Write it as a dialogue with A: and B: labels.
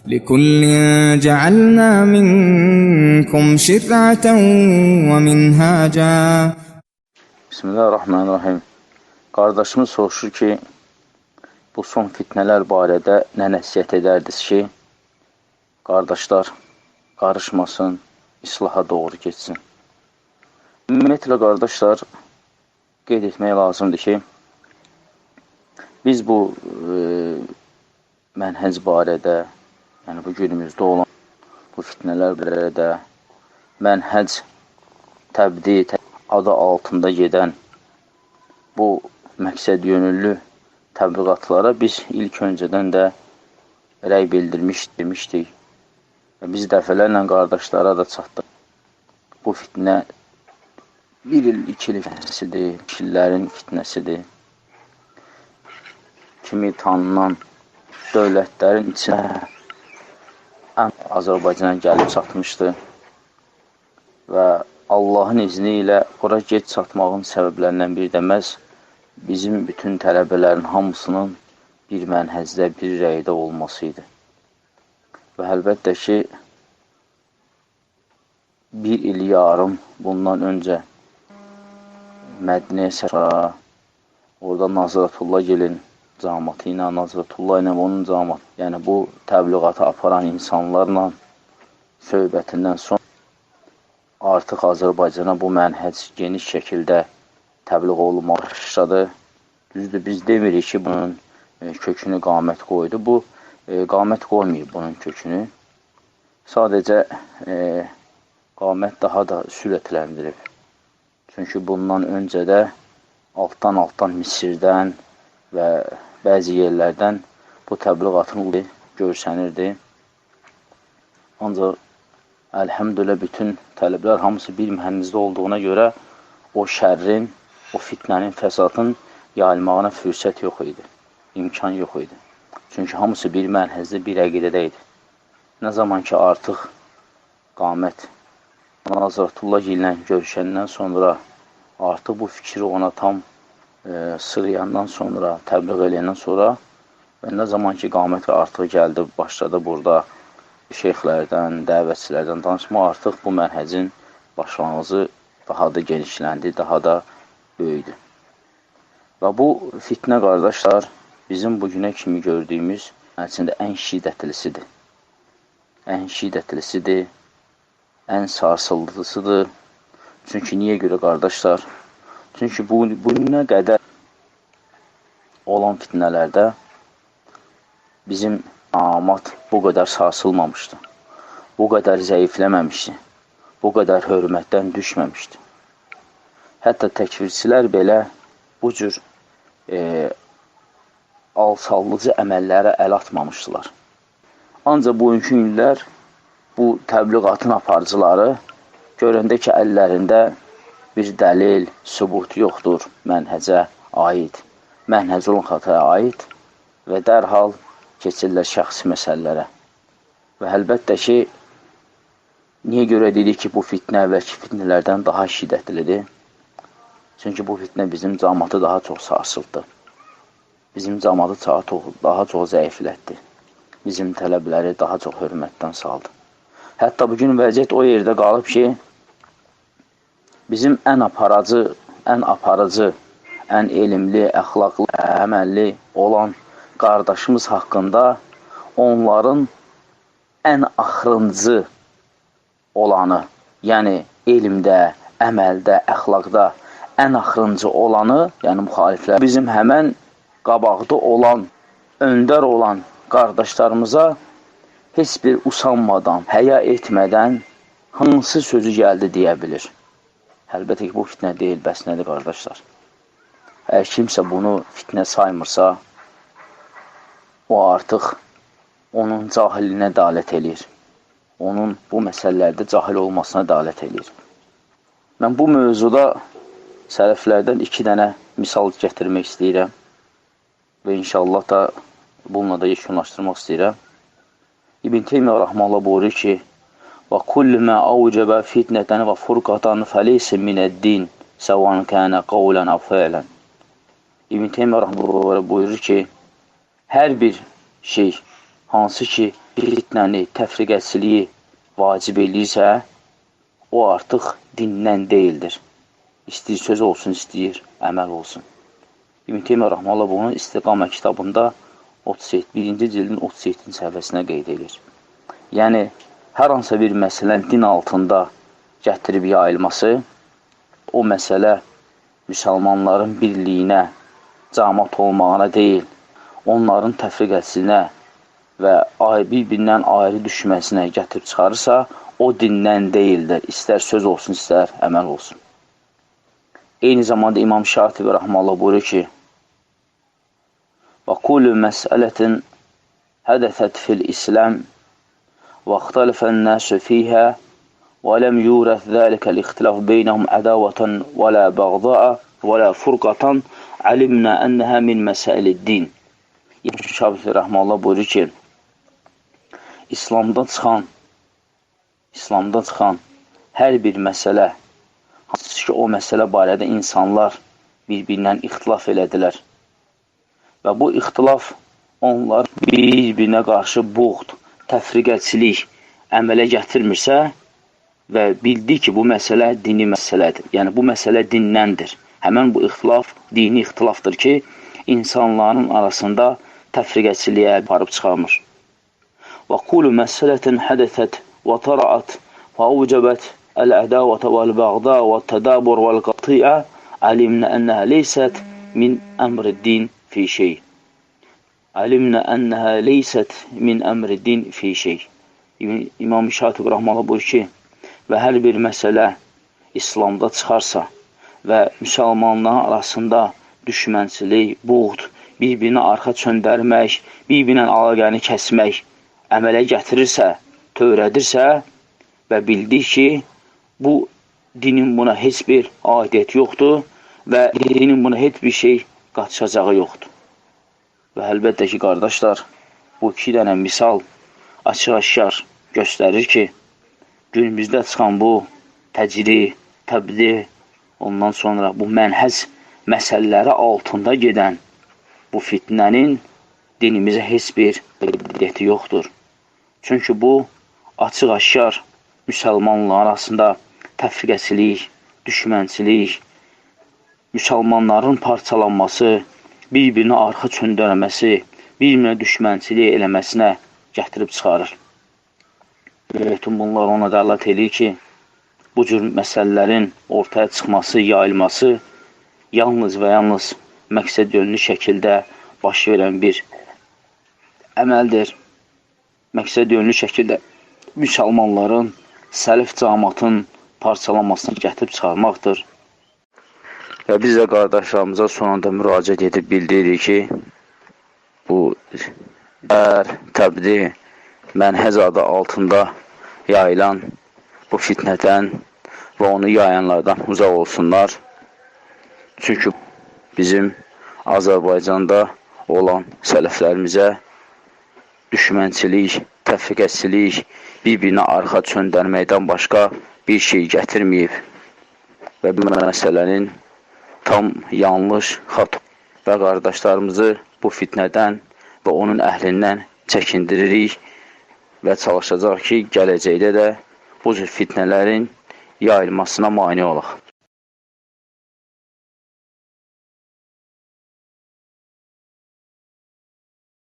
A: لكل جعلنا منكم شرعة ومنهاجا.
B: Bismillahirrahmanirrahim. Qardaşımız soruşur ki, bu son fitnələr barədə nə nəsihət edərdiniz ki, qardaşlar qarışmasın, islaha doğru getsin. Ümumiyyətlə, qardaşlar, qeyd etmək lazımdır ki, biz bu mənhəc barədə, yəni bu günümüzdə olan bu fitnələr barədə mənhəc təbdi adı altında gedən bu məqsəd yönüllü təbliğatlara biz ilk öncədən də rəy bildirmiş demişdik. Və biz dəfələrlə qardaşlara da çatdıq. Bu fitnə bir il, iki il fitnəsidir, kişilərin fitnəsidir. Kimi tanınan dövlətlərin içində Azərbaycana gəlib çatmışdı və Allahın izni ilə ora gec çatmağın səbəblərindən bir də məhz bizim bütün tələbələrin hamısının bir mənhəzdə, bir rəydə olması idi. Və əlbəttə ki, bir il yarım bundan öncə Mədinəyə səfər, orada Nazratullah gelin cəmaatı ilə, Nazratullah ilə onun cəmaatı, yəni bu təbliğatı aparan insanlarla söhbətindən sonra artıq Azərbaycana bu mənhəc geniş şəkildə təbliğ olunmağa başladı. Düzdür, biz demirik ki, bunun kökünü qamət qoydu. Bu, qamət qoymayıb bunun kökünü. Sadəcə qamət daha da sürətləndirib. Çünki bundan öncə də altdan-altdan Misirdən və bəzi yerlərdən bu təbliğatın görsənirdi. Ancaq əlhəmdülillah bütün tələblər hamısı bir məhənnizdə olduğuna görə o şərrin, o fitnənin, fəsadın yayılmağına fürsət yox idi, imkan yox idi. Çünki hamısı bir mənhəzdə, bir əqidədə idi. Nə zaman ki artıq qamət Nazratullah ilə görüşəndən sonra artıq bu fikri ona tam sırıyandan sonra, təbliğ eləyəndən sonra və nə zaman ki qamət artıq gəldi, başladı burada şeyxlərdən, dəvətçilərdən danışma, artıq bu mənhəcin başlanğıcı daha da genişləndi, daha da böyüdü. Və bu fitnə, qardaşlar, bizim bugünə kimi gördüyümüz əslində ən şiddətlisidir. Ən şiddətlisidir, ən sarsıldısıdır. Çünki niyə görə, qardaşlar? Çünki bugünə qədər olan fitnələrdə bizim cəmaat bu qədər sarsılmamışdı, bu qədər zəifləməmişdi, bu qədər hörmətdən düşməmişdi. Hətta təkfirçilər belə bu cür alçaldıcı əməllərə əl atmamışdılar. Ancaq bugünkü günlər bu təbliğatın aparıcıları görəndə ki, əllərində bir dəlil, sübut yoxdur mənhəcə aid, mənhəc olan xataya aid və dərhal keçirlər şəxsi məsələlərə. Və əlbəttə ki, niyə görə dedik ki, bu fitnə əvvəlki fitnələrdən daha şiddətlidir? Çünki bu fitnə bizim cəmaatı daha çox sarsıldı. Bizim cəmaatı daha çox zəiflətdi. Bizim tələbləri daha çox hörmətdən saldı. Hətta bugün vəziyyət o yerdə qalıb ki, bizim ən aparıcı, ən elmli, əxlaqlı, əməlli olan qardaşımız haqqında onların ən axırıncı olanı, yəni elmdə, əməldə, əxlaqda ən axırıncı olanı, yəni müxaliflər, bizim həmən qabaqda olan, öndər olan qardaşlarımıza heç bir usanmadan, həya etmədən hansı sözü gəldi deyə bilir. Əlbəttə ki, bu fitnə deyil, bəs nədir, qardaşlar? Əgər kimsə bunu fitnə saymırsa, o artıq onun cahilliyinə dəlalət eləyir. Onun bu məsələlərdə cahil olmasına dəlalət eləyir. Mən bu mövzuda sələflərdən 2 dənə misal gətirmək istəyirəm və inşallah da bununla da yekunlaşdırmaq istəyirəm. İbn Teymiyyə rahmanullah buyurur ki: "Və kullu ma awcaba fitneten və furqatan feleyse mined-din, səvan kana qawlan aw fi'lan." İbn Teymiyyə rahmanullah buyurur ki, hər bir şey, hansı ki fitnəni, təfriqəçiliyi vacib eləyirsə, o artıq dindən deyildir. İstəyir söz olsun, istəyir əməl olsun. İbn Teymiyyə rəhməhullah bunu İstiqamə kitabında 31-ci cildin 37-ci səhifəsinə qeyd edir. Yəni, hər hansısa bir məsələnin din altında gətirib yayılması, o məsələ müsəlmanların birliyinə, cəmaat olmağına deyil, onların təfriqəsinə və bir-birindən ayrı düşməsinə gətirib çıxarırsa, o dindən deyildir. İstər söz olsun, istər əməl olsun. Eyni zamanda İmam Şatibi rəhməhullah buyurur ki: "Və kullu məsələtin hədəsət fil İslam və ixtələfən-nasu fiha və ləm yurəth zəlikəl ixtilaf beynəhum ədavətən və la bəğdaa və la furqatan alimna ənəhə min məsailid-din." İmam Şatibi rəhməhullah buyurur ki, İslamda çıxan hər bir məsələ, hansı ki o məsələ barədə insanlar bir-birindən ixtilaf elədilər və bu ixtilaf onlar bir-birinə qarşı buğd, təfriqəçilik əmələ gətirmirsə və bildi ki, bu məsələ dini məsələdir. Yəni, bu məsələ dindəndir. Həmən bu ixtilaf dini ixtilafdır ki, insanların arasında təfriqəçiliyə aparıb çıxarmır. Və kullu məsələtin hədəsət və taraat və avcəbət əl-ədavətə vəl-bəğda və-tədabur vəl-qati'ə alimnə ənəhə leysət min əmriddin fi şey. Alimnə ənəhə leysət min əmriddin fi şey. İmam Şatibi rəhməhullah buyurur ki, və hər bir məsələ İslamda çıxarsa və müsəlmanların arasında düşmənçilik, buğd, bir-birinə arxa çöndərmək, bir-birinə əlaqəni kəsmək əmələ gətirirsə, törədirsə və bildik ki, bu dinin buna heç bir aidiyyəti yoxdur və dinin buna heç bir şey qatışacağı yoxdur. Və əlbəttə ki, qardaşlar, bu iki dənə misal açıq-aşkar göstərir ki, günümüzdə çıxan bu təcri, təbliğ, ondan sonra bu mənhəc məsələləri altında gedən bu fitnənin dinimizə heç bir aidiyyəti yoxdur. Çünki bu açıq-aşkar müsəlmanlar arasında təfriqəçilik, düşmənçilik, müsəlmanların parçalanması, bir-birinə arxa çöndərməsi, bir-birinə düşmənçilik eləməsinə gətirib çıxarır. Bütün bunlar ona dəlalət edir ki, bu cür məsələlərin ortaya çıxması, yayılması yalnız və yalnız məqsəd yönlü şəkildə baş verən bir əməldir. Məqsəd yönlü şəkildə müsəlmanların, sələf cəmaatın parçalanmasını gətirib çıxarmaqdır. Və biz də qardaşlarımıza sonunda müraciət edib bildiririk ki, bu təbdi, mənhəc adı altında yayılan bu fitnədən və onu yayanlardan uzaq olsunlar. Çünki bizim Azərbaycanda olan sələflərimizə düşmənçilik, təfriqəçilik, bir-birinə arxa çöndərməkdən başqa bir şey gətirməyib və bu məsələnin tam yanlış xat və qardaşlarımızı bu fitnədən və onun əhlindən çəkindiririk və çalışacaq ki, gələcəkdə də bu cür fitnələrin yayılmasına mane olaq.